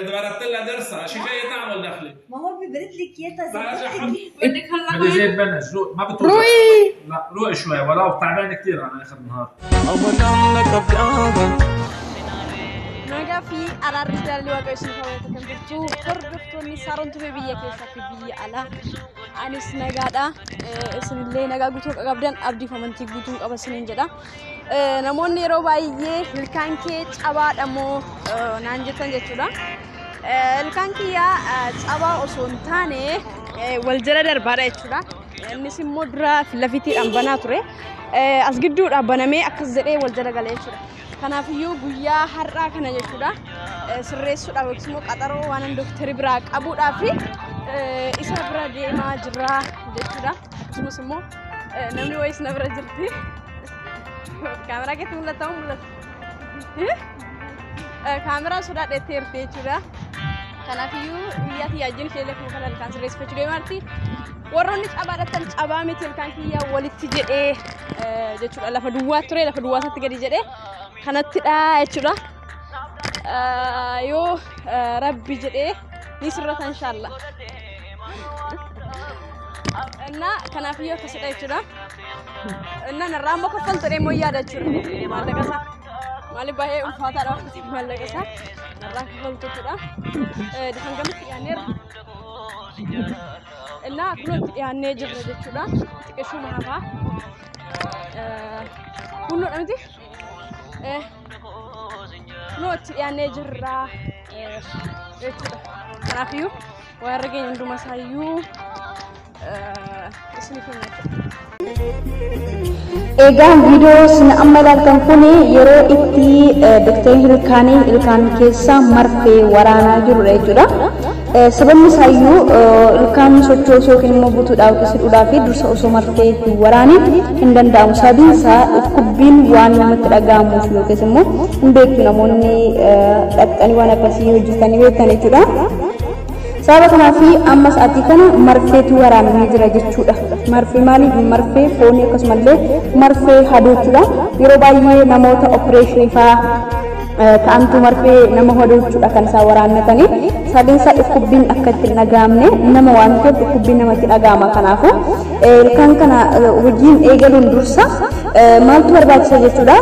بردت لها درسها، شو جاي تعمل دخلك؟ ما هو بيبرد لك اياها. بدك هلا بدي زيت بنج، ما بتروح. روقي، لا روقي شوي ولو تعبان كثير انا اخر النهار. Nagaa fi araarri jaalalli Waaqayyo isin fayyadu kan jirtu hordoftoonni Saaroon Tube biyya keessaa fi biyya alaa. Anis nagaadha. Isinillee nagaa guutuu qabdan abdiif amantii guutuu qaba isiniin jedha. Namoonni yeroo baay'ee ilkaan kee cabaadha moo naan jettan jechuudha. Ilkaan kiyyaa cabaa osoo hin taane wal jala darbaadha jechuudha. Innis immoo dura lafitiidhaan banaa ture. As gidduudhaan banamee akkas jedhee wal jala gala jechuudha. Kanaafiyyuu guyyaa har'aa kana jechuudha sirreessuudhaaf yookiis immoo qaxaroo waan dooktarii biraa qabuudhaaf isa bira deemaa jirra jechuudha. Akkasumas immoo namni wayiis na bira jirti. Kaameraa keetti mul'ata moo mul'ata? Kaameraa sodaadheetteerti jechuudha. Kanaafiyyuu guyyaa xiyyaajjiin ishee illee kana ilkaan sirreessifachuu deemaa jirti. Warroonni cabaadhattan cabaa miti ilkaan kiyyaa walitti jedhee jechuudha. Lafa duwwaa ture, lafa duwwaa isaatti gadi jedhee kanattidha jechuudha. Yoo rabbi jedhee ni sirrata inshallah. Innaa kanaafiyyuu akkasidha jechuudha. Innaa narraa immoo kaffaltu jedhee immoo yaada jechuudha. Maallaqa isaa maaliif baay'ee ulfaataadha waan ta'eef maallaqa isaa narraa kaffaltu jechuudha. Hangamitti dhiyaanneerra? Innaa kunoo itti dhiyaannee jirra jechuudha. Xiqqeeshuma hafaa. Kunnoodha miti? Kunoo itti dhiyaannee jirra jechuudha. Kanaafiyyuu waan irra geenye hunduma isaayyuu isiniif himna jechuudha. Egaa viidiyoo isin amma ilaaltan kun yeroo itti dooktarri ilkaanii ilkaan keessa marfee waraanaa jirudha jechuudha. Sababni isaayyuu ilkaan sochoosuu yookiin immoo butuudhaaf yookiin hidhuudhaaf dursa osoo marfee hin waraaniin hin danda'amu. Sababiin isaa dhukkubbiin waan namatti dhaga'amuuf yookiis immoo hin beektu namoonni dhaqxanii waan akkasii hojjetanii beektan jechuudha. Sababa kanaaf amma sa'aatii kana marfeetu waraanamee jira jechuudha. Marfee maaliif? Marfee foonii akkasumallee marfee hadoochuudha. Yeroo baay'ee namoota opereeshinii fa'aa ta'antu marfee nama hadoochuudha kan isaan waraannatanii. Sababiin isaa dhukkubbiin akka itti hin dhaga'amne nama waan ta'eef dhukkubbiin namatti dhaga'ama. Kanaafuu ilkaan kana hojiin eegaluun dursa maaltu barbaachisa jechuudha.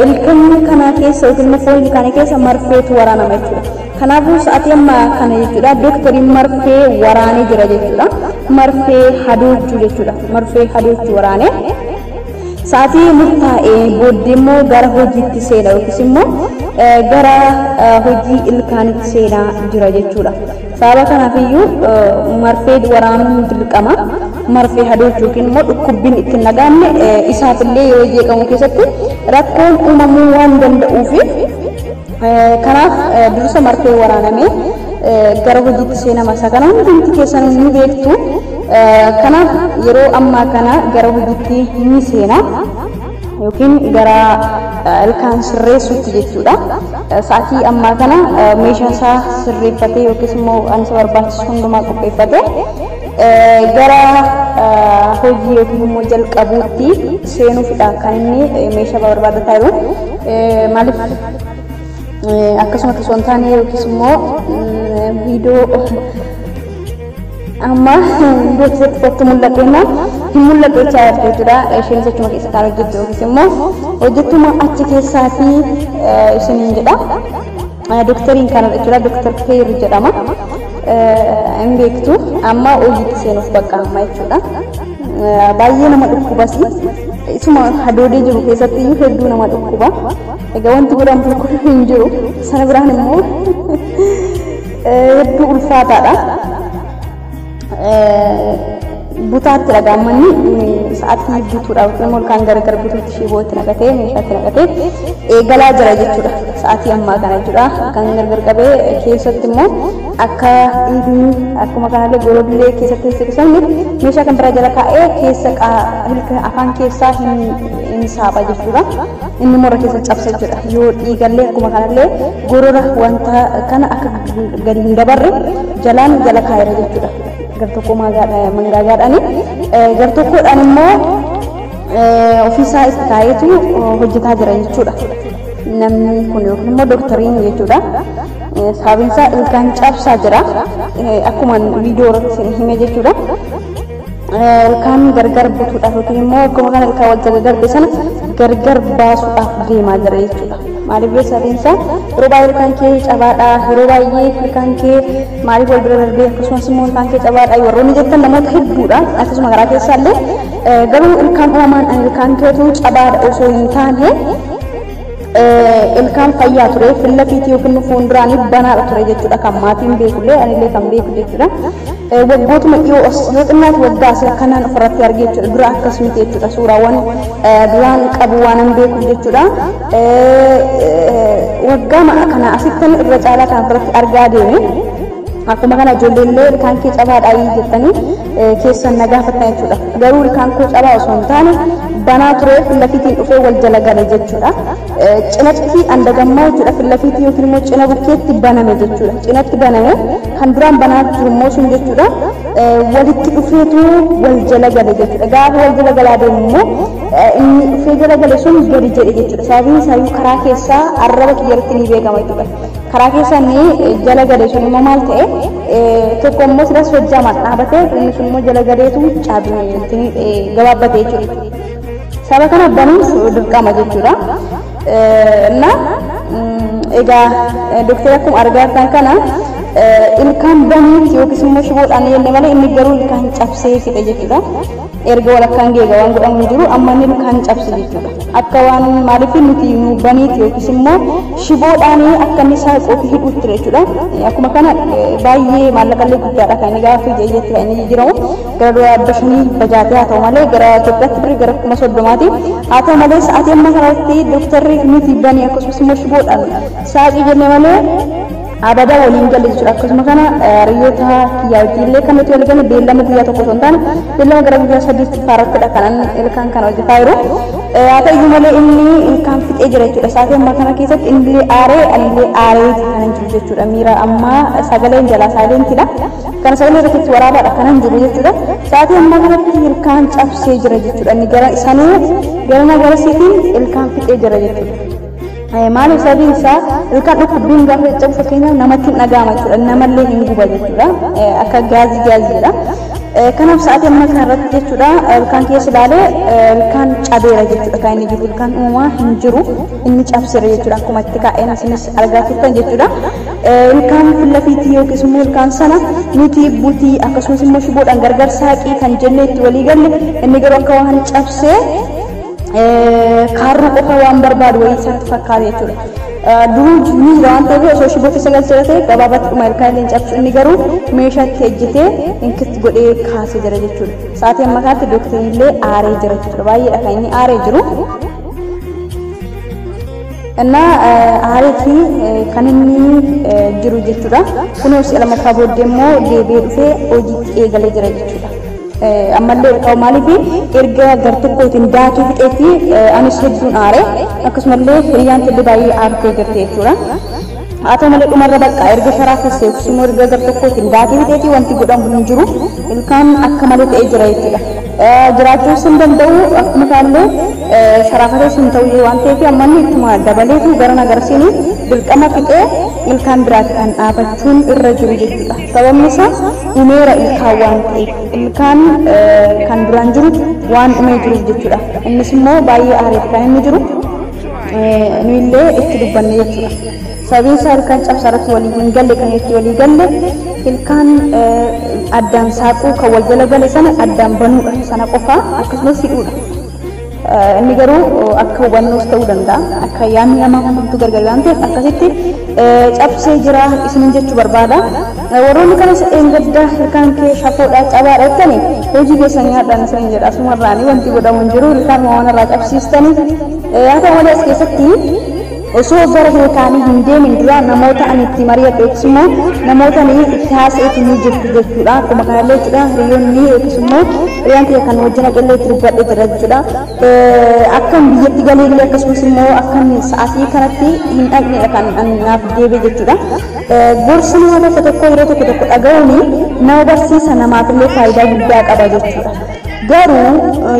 Ilkaan kana keessa yookiin immoo foon ilkaanii keessa marfeetu waraanama jechuudha. Kanaafuu sa'aatii ammaa kana jechuudha dooktoriin marfee waraanee jira jechuudha. Marfee hadoochuu jechuudha. Marfee hadoochuu waraanee. Sa'aatii murtaa'ee booddee immoo gara hojiitti seena yookiis immoo gara hojii ilkaanitti seenaa jira jechuudha. Sababa kanaafiyyuu marfee waraanuun dirqama. Marfee hadoochuu yookiin immoo dhukkubbiin itti hin dhaga'amne isaafillee yeroo jeeqamu keessatti rakkoon uumamuu waan danda'uufi kanaaf dursa marfee waraanamee gara hojiitti seenama. Isa kana hundumti keessan ni beektu. Kanaaf yeroo ammaa kana gara hojiitti ni seena yookiin gara ilkaan sirreessuutti jechuudha. Sa'aatii ammaa kana meeshaa isaa sirreeffatee yookiis immoo waan isa barbaachisu hundumaa qopheeffatee gara hojii yookiin immoo jalqabuutti seenuufidha kan inni meeshaa barbaadataa jiru. Maaliif akkasuma osoo hin taane yookiis immoo viidiyoo amma viidiyoo keessatti kottu mul'ateenna hin mul'atu jechaa jirti jechuudha. Isheenis achuma keessa kan hojjettu yookiis immoo hojjettuma achi keessaatii isiniin jedha. Dooktoriin kanadha jechuudha. Dooktar Peer jedhama. Hin beektu amma hojiitti seenuuf bakka amma jechuudha. Baay'ee nama dhukkubas. Isuma hadoodee jiru keessatti iyyuu hedduu nama dhukkuba. Egaa wanti godhamu tokko hin jiru. Sana biraan immoo hedduu ulfaataadha. Butaatti dhaga'amanni sa'aatii butuudhaaf yookiin immoo ilkaan gargar butuutti shiboo itti naqatee meeshaa itti naqatee eegalaa jira jechuudha. Sa'aatii ammaa kana jechuudha. Kan gargar qabee keessatti immoo akka dhiigni akkuma kanallee golollee keessatti hin siqsamne meeshaa kan biraa jala kaa'ee keessa afaan keessaa hin Inni saapha jechuudha. Inni morra keessa cabsa jechuudha. Yoo dhiigallee akkuma kanallee gorora wanta kana akka gadi hin dabarre jalaan jala kaayera jechuudha. Gartokkoo mangaagaadhaani. Gartokkoodhaan immoo ofiisaa itti kaa'eetu hojjetaa jira jechuudha. Namni kun yookiin immoo doktariin jechuudha. Sababiin isaa ilkaan cabsaa jira. Akkuma viidiyoo irratti isin hime jechuudha. Ilkaan gargar butuudhaaf yookiin immoo akkuma kana ilkaan wal jala darbe sana gargar baasuudhaaf deemaa jira jechuudha. Maaliif sababiin isaa yeroo baay'ee ilkaan kee cabaadha, yeroo baay'ee ilkaan kee maaliif wal bira darbee, akkasumas immoo ilkaan kee cabaadha warroonni jettan namoota hedduudha. Akkasuma garaa keessaallee garuu ilkaan uumamaan ilkaan keetu cabaadha osoo hin taane ilkaan fayyaa ture fillafiitii yookiin fuulduraanii banaadha ture jechuudha. Kan maatiin beekullee anillee kan beeku jechuudha. Waggootuma dhiyoo as yoo xinnaatu waggaa asii akkanaan ofirratti argee jechuudha. Dura akkas miti jechuudha. Suuraawwan duraan qabu waan hin beeku jechuudha. Waggaa kana asittan irra caalaa kan ofirratti argaa deeme. Akkuma kana ijoolleellee ilkaan kee cabaadhaa jettanii keessan na gaafattan jechuudha. Garuu ilkaan koo cabaa osoo hin taane banaa ture fillafiitiin dhufee wal jala gale jechuudha. Cina fi andagammaa jechuudha fillafiitii yookiin immoo cina bukkeetti baname jechuudha. Cinatti baname kan duraan banaa jiru immoo sun jechuudha. Walitti dhufeetu wal jala gale jechuudha. Gaafa wal jala galaa deemu immoo inni dhufee jala gale sun gadi jedhe jechuudha. Sababiin isaayyuu karaa keessaa arraba kiyyarratti ni beekama jechuudha. Karaa keessaa inni jala gale sun immoo maal ta'e, tokko immoo silas hojjaamaan dhaabate, inni sun immoo jala galeetu caabee gabaabbate jechuudha. Saba kana banuun dirqama jechuudha. Na egaa doktara akkuma argaa jirtan kana ilkaan baniiti yookiis immoo shiboodhaan jenne malee inni garuu ilkaan cabsee fixe jechuudha. Erga walakkaan geega waan godhamu hin jiru, amma inni ilkaan cabse jechuudha. Akka waan maaliif nuti nu baniiti yookiis immoo shiboodhaan akka inni saaqoo fi hidhuutti jechuudha. Akkuma kana baay'ee maallaqallee guddaadha kan inni gaafa ija ijatti kan inni jijjiiramu. Gara dura 500 bajaatee haa ta'u malee gara Itoophiyaatti birrii gara 30,000ti. Haa ta'u malee sa'aatii amma kanatti dooktarri nuti banii akkasumas immoo shiboodhaan saaqii jenne malee abada waliin galle jechuudha. Akkasuma kana hiriyoota kiyyaa wajjin kan nuti wal galle beellama guyyaa tokko osoo hin taane beellama gara guyyaa 3 faarattidha kanan ilkaan kana hojjetaa jiru. Haa ta'u malee inni ilkaan fixee jira jechuudha. Sa'aatii ammaa kana keessatti innillee aaree anillee aaree kanan jiru jechuudha. Miira ammaa sagaleen jalaa saayilentiidha. Kana sagalee irratti waraabaadha kanan jiru jechuudha. Sa'aatii ammaa kanatti ilkaan cabsee jira jechuudha. Inni gara sanuu gara nagarasiitiin ilkaan fixee jira jechuudha. Maaliif sababiin isaa ilkaan dhukkubbiin gaafa caccabu fakkeenyaaf namatti hin dhaga'ama jechuudha. Namallee hin guba jechuudha. Akka gaazii gaaziidha. Kanaaf sa'aatii ammaa kana irratti jechuudha ilkaan keessa ilaalee ilkaan cabeera jechuudha. Kan inni jiru ilkaan uumamaa hin jiru, inni cabseera jechuudha. Akkuma itti kaa'een isinis argaa turtan jechuudha. Ilkaan fillafiitii yookiis immoo ilkaan sana nuti butii akkasumas immoo shiboodhaan gargar saaqii kan jennee itti walii galle, inni garuu akka waan cabsee kaarruu qofa waan barbaadu wayii isaatti fakkaate jechuudha. Duruu ni jira waan ta'eef osoo shiboo keessa galchee ta'e gabaabatti dhuma ilkaan illee cabsu, inni garuu meeshaatti ejjitee inkitti godhee kaasee jira jechuudha. Sa'aatii ammaa kanatti dooktarri illee aaree jira jechuudha. Baay'eedha kan inni aaree jiru. እና aareetii kan inni jiru jechuudha. Kunuunsi lammaffaa booddee immoo deebi'ee dhufee hojiitti eegalee jira jechuudha. Ammallee ta'u maaliif erga gartokkootiin daakii fixeetti anis hedduun aare, akkasumallee hiriyyaan illee baay'ee aartee jirti jechuudha. Haa ta'u malee dhumarra bakka erga sharaa keessa yookiis immoo erga gartokkootiin daakii fixeetti wanti godhamu hin jiru, ilkaan akka malee ta'ee jira jechuudha. Jiraachuus hin danda'u, akkuma isaallee sharafatees hin ta'u waan ta'eef amma inni ittuma dabaleetu gara nagarsiin dirqama fixee ilkaan biraatti kan dhaabachuun irra jiru jechuudha. Sababni isaa dhumeera ilkaan waan ta'eef, ilkaan kan duraan jiru waan dhumee jiruuf jechuudha. Innis immoo baay'ee aareeti kan inni jiru, nu illee itti dubbanne jechuudha. Sababiin isaa ilkaan cabsaa irratti walii hin galle, kan itti walii galle ilkaan addaan saaquu kan wal jala gale sana addaan banuudha sana qofaa akkasumas hidhuudha. Inni garuu akka hubannoos ta'uu danda'a. Akka yaadni namaa hundumtuu gargar waan ta'eef akkasitti cabsee jira isiniin jechuu barbaada. Warroonni kanas eengaddaa ilkaan kee shafoodha cabaadha jettani hojii keessan nyaadhaan isiniin jedha. Asumarraanii wanti godhamu hin jiru, ilkaan waan irraa cabsiistanii. Haa ta'u malee as keessatti Osoo gara ilkaanii hin deemin dura namoota ani itti mari'adhu yookiis immoo namoota ani itti haasa'etu ni jirtu jechuudha. Akkuma kanallee jechuudha, hiriyoonni yookiis immoo hiriyaan kiyya kan wajjin haqellee itti dubbadhe jira jechuudha. Akkan biyyatti galeellee akkasumas immoo akkan sa'aatii kanatti hin dhaqnedha kan naaf deebi'e jechuudha. Gorsa nama tokko tokko yeroo tokko tokko dhaga'uun nama barsiisa, namaafillee faayidaa guddaa qaba jechuudha. Garuu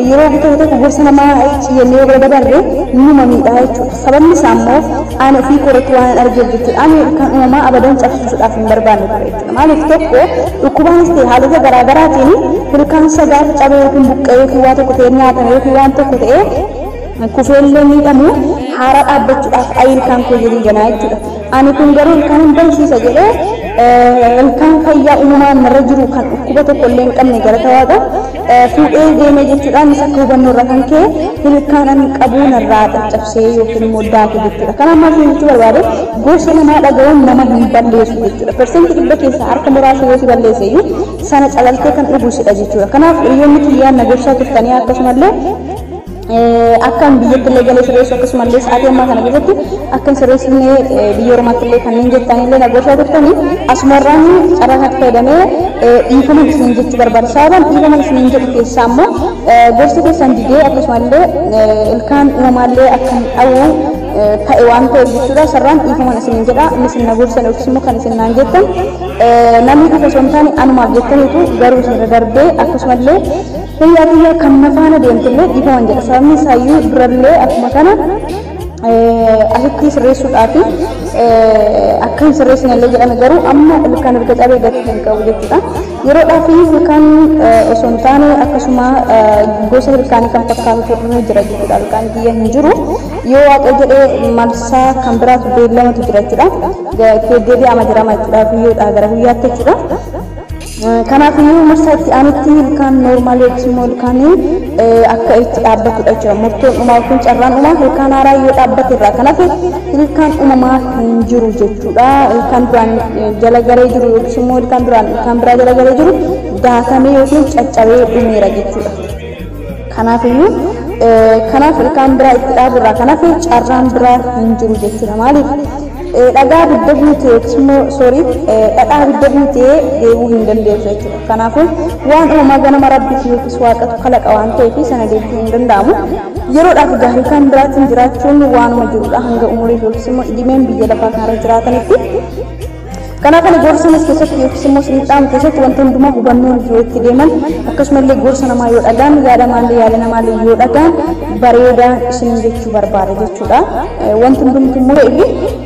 yeroo tokko tokko gorsa namaa ciyyannee yoo bira dabarre numa miidhaa jechuudha. Sababni isaa immoo ani ofii koorratti waan hin argeef jechuudha. Ani kan uumamaa abadan cabsuudhaaf hin barbaanne ture jechuudha. Maaliif, tokko dhukkubaanis ta'e haalota garaagaraatiin ilkaan gaafa cabee yookiin buqqee yookiin waa tokko ta'e nyaatame yookiin waan tokko ta'e kufeellee miidhamu, haaraa dhaabbachuudhaaf ayi ilkaan koo jedhii ganaa jechuudha. Ani kun garuu ilkaan hin barsiisa jedhee ilkaan fayyaa uumamaan narra jiru kan dhukkuba tokko illee hin qabne galata Waaqa fuudhee deemee jechuudha. Innis akka hubannoo irra kan ka'e ilkaan ani qabu narraa caccabsee yookiin immoo daake jechuudha. Kanaaf maal jechuu barbaade, gorsa namaa dhaga'uun nama hin balleessu jechuudha. 100% keessaa harka muraasa yoo si balleesse iyyuu sana calaltee kan dhuguusidha jechuudha. Kanaaf hiriyoonni kiyyaan na gorsaa turtanii, akkasumallee akkan biyyatti illee galee sirreessu, akkasumallee sa'aatii ammaa kana keessatti akkan sirreessinee biyya Oromaatti illee kanneen jettanillee na gorsaa turtanii, asumarraan carraa kanatti fayyadamee dhiifama isiniin jechuu barbaada. Sababaan dhiifama isiniin jedhu keessaa immoo gorsa keessan didee akkasumallee ilkaan uumamaallee akkan dha'u ta'e waan ta'eef jechuudha. Sarraan dhiifama isiniin jedha. Inni isin na gorsan yookiis immoo kan isin naan jettan namni dhufa osoo hin taane anumaaf jettaniitu, garuu isinirra darbee akkasumallee hiriyaa kiyya kan na faana deemtillee dhiifaman jedha. Sababni isaayyuu durallee akkuma kana asitti sirreessuudhaaf akka hin sirreessine illee jedhame, garuu amma ilkaan erga cabee gatii hin qabu jechuudha. Yeroodhaaf ilkaan osoo hin taane akkasuma gosa ilkaanii kan fakkaatu turre jira jechuudha. Ilkaan kiyya hin jiru. Yoo Waaqa jedhee marsaa kan biraatu beellamatu jira jechuudha. Deebi'ama jirama jechuudha, guyyoodhaa gara guyyaatti jechuudha. Kanaaf iyyuu marsaa itti aanutti ilkaan normal yookiis immoo ilkaan akka itti dhaabbatudha jechuudha. Murtoon dhumaa yookiin carraan dhumaa ilkaan haaraa yoo dhaabbate irraa kanaaf ilkaan uumamaa hin jiru jechuudha. Ilkaan duraan jala garee jiru yookiis immoo ilkaan duraan ilkaan biraa jala garee jiru daakamee yookiin caccabee dhumeera jechuudha. Kanaaf iyyuu kanaaf ilkaan biraa itti dhaaburraa kanaaf carraan biraa hin jiru jechuudha. Maaliif, dhagaa abidda guutee yookiis immoo, sorry, dhadhaa abidda guutee deebuu hin dandeessu jechuudha. Kanaafuu waan uumamaa ganama Rabbiif yookiis Waaqatu kalaqa waan ta'eef sana deebisuu hin danda'amu. Yeroodhaaf gaarii kan biraatiin jiraachuun waanuma jirudha hanga umurii yookiis immoo dhimeen biyya lafaa kanarra jiraatanitti. Kanaaf ani gorsa sanas keessatti yookiis immoo isinitti dhaamu keessatti wanta hundumaa hubannoon yoo itti deeman, akkasumallee gorsa namaa yoo dhagaan, yaada maallee yaada namaallee yoo dhagaan bareedaa isin jechuu barbaada jechuudha. Wanti hundumtu immoo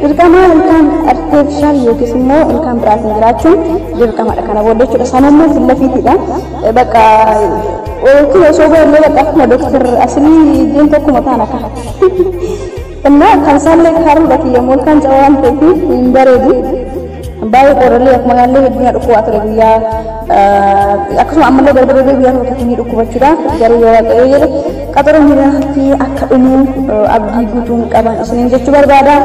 dirqama ilkaan artificial yookiis immoo ilkaan biraatiin jiraachuun dirqamadha kana booda jechuudha. Sanammoo fillafiitidha. Bakka yookiin osoo ba'ellee bakka akkuma Dooktar Asilii ijjeen tokkuma taana kana. Innaa kan isaallee kaaruudha kiyya immoo ilkaan cabaa waan ta'eef hin bareedu. Baay'ee qorallee akkuma kanallee hedduu na dhukkubaa ture guyyaa, akkasuma ammallee darbee guyyaa tokko tokko ni dhukkubachuudha. Garuu yoo Waaqayyo jedhe qaxaroo miidhaginaatti akka dhumu abdii guutuun qaban isiniin jechuu barbaada.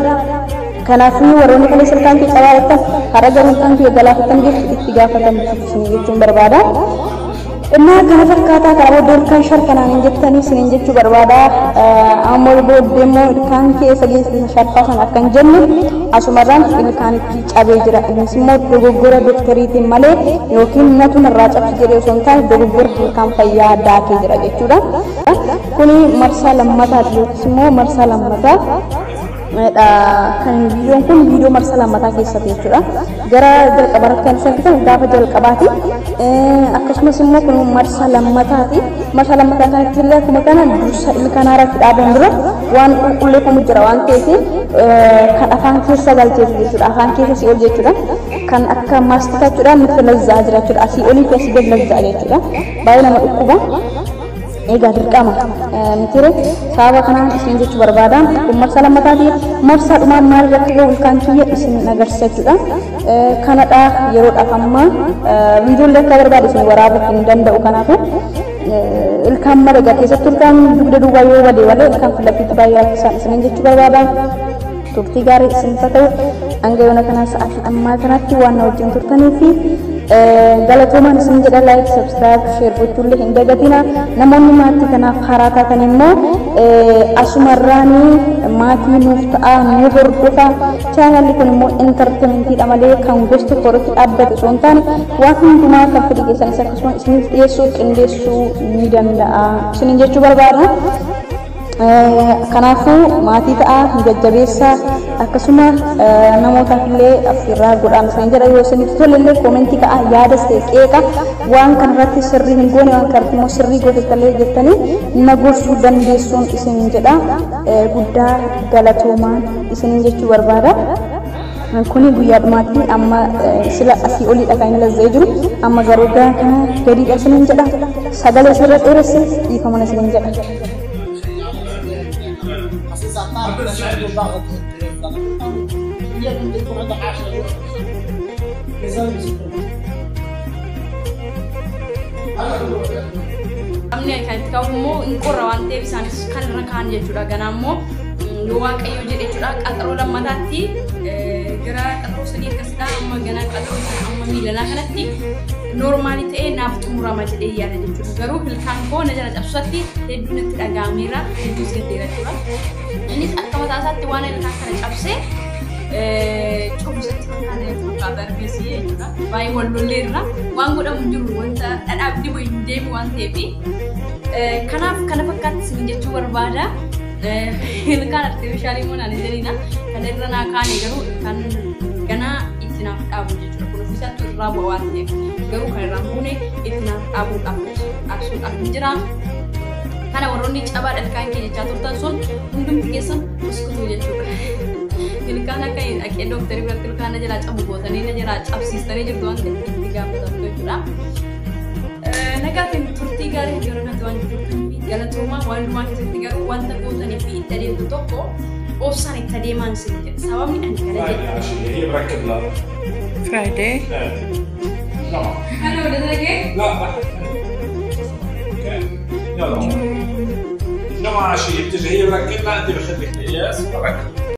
Kanaafuu warroonni kaleessa ilkaan kee cabaa jettan, har'a garuu ilkaan kee galaafattan jirtu, itti gaafatamtu isiniin jechuun barbaada. Innaa kana fakkaataa, kana booddee ilkaan sharfanaan hin jettanii isiniin jechuu barbaada. Ammoo booddee immoo ilkaan keessa geessisa sharfaa sana akka hin jenne asumarraan ilkaanitti cabee jira. Innis immoo dogoggora doktariitiin malee yookiin natu narraa cabsi jedhee osoo hin taane dogoggora ilkaan fayyaa daakee jira jechuudha. Kuni marsaa lammataati yookiis immoo marsaa lammataa kan viidiyoon kun viidiyoo marsaa lammataa keessatti jechuudha. Gara jalqabaatti kan isin argitan gaafa jalqabaati. Akkasumas immoo kun marsaa lammataati. Marsaa lammataa kanatti illee akkuma kana dursa ilkaan haaraatti dhaaban dura waan qulqulleeffamu jira waan ta'eef kan afaan keessa galcheetu jechuudha. Afaan keessa si ol jechuudha. Kan akka maastikaa jechuudha, nutti lazzaa jira jechuudha. Asii olii fi asii gad lazzaa jechuudha. Baay'ee nama dhukkuba. Egaa dirqama mitire, sababa kanaan isin jechuu barbaada. Kun marsaa lammataati. Marsaa dhumaan maal irratti ga'u ilkaan kiyya isin agarsiisa jechuudha. Kanadha yeroodhaaf amma viidiyoolee akka barbaade isin waraabuu hin danda'u. Kanaafuu ilkaan madaga keessattuu ilkaan dugda duubaa yoo bade malee ilkaan filafiitti baay'ee rakkisaan isiniin jechuu barbaada. Turtii gaarii isin ta'u. Hanga yoona kanaa sa'aatii ammaa kanatti waan na wajjin turtanii fi Galatoomaan isin jedha like subscribe share gochuullee hin dagatina. Namoonni maatii kanaaf haaraa taatan immoo asumarraanii maatii nuuf ta'a nu hordofa. Chaanalli kun immoo entertainmentiidha malee kan gosti tokko irratti dhaabbate osoo hin taane waan hundumaa kan fedhii keessanis akkasuma isiniif dhiyeessuu qindeessuu ni danda'a isiniin jechuu barbaada. Kanaafuu maatii ta'a nu jajjabeessa akkasuma namootaaf illee affeerraa godhaan isin jedha. Yoo isinitti tole illee koomentii ka'a, yaadas ta'e qeeqa, waan kanarratti sirrii hin goone, waan kanarratti immoo sirrii gootettallee jettanii na gorsuu dandeessuun isin jedha. Guddaa galatoomaan isiniin jechuu barbaada. Kuni guyyaa dhumaatti amma sila asii oliidha kan inni lazza'ee jiru, amma garuu gara kana gadiidha isiniin jedha. Sagalee isirra dheeresse dhiifama isiniin jedha. بس عنده ضغط هي يكون عندك 10 Namni kan itti qabu immoo hin qorra waan ta'eef isaanis kan irra kaan jechuudha. Ganaa immoo yoo Waaqayyo jedhe jechuudha qaxaroo lammataatti gara qaxaroo 3 akkasidha. Amma ganaa qaxaroo sana amma miilanaa kanatti noormaalii ta'ee naaf xumurama jedhee yaada jechuudha. Garuu ilkaan koo na jala cabsatti hedduu natti dhaga'ameera, hedduus gaddeera jechuudha. Innis akka mataa isaatti waan ilkaan kana cabsee cubsatti fakkaata argeessi jechuudha. Baay'ee wal lolleerra waan godhamu hin jiru, wanta dhadhaaf dibu hin deemu waan ta'eef. Kanaaf kana fakkaatti isin jechuu barbaada. Ilkaan artificial immoo naan hin jedhina. Kan irra naa kaane garuu ilkaan ganaa itti naaf dhaabu jechuudha. Kun ofiisaatti irraa bu'a waan ta'eef garuu kan irraa buune itti naaf dhaabuudhaaf dhaabsuudhaaf hin jira. Kana warroonni cabaa ilkaan kee jechaa turtan sun hundumti keessan uskutuu jechuudha. Ilkaan akka dhaqee dooktarii biratti ilkaan na jalaa cabu gootanii na jalaa cabsiistanii jirtu waan ta'eef itti gaafatamtu jechuudha. Nagaatiin turtii gaarii yeroo kanatti waan jirtuuf galatoomaa. Waan hundumaa keessatti garuu wanta gootanii fi itti adeemtu tokko obsaan itti adeemaan isin jedha. Sababni ani kana jedhe. هي بركب لها Friday. لا Kana wada dhagee لا اوكي يلا الجمعة عشية بتجي هي بركب لها، انت بخليك قياس بركب.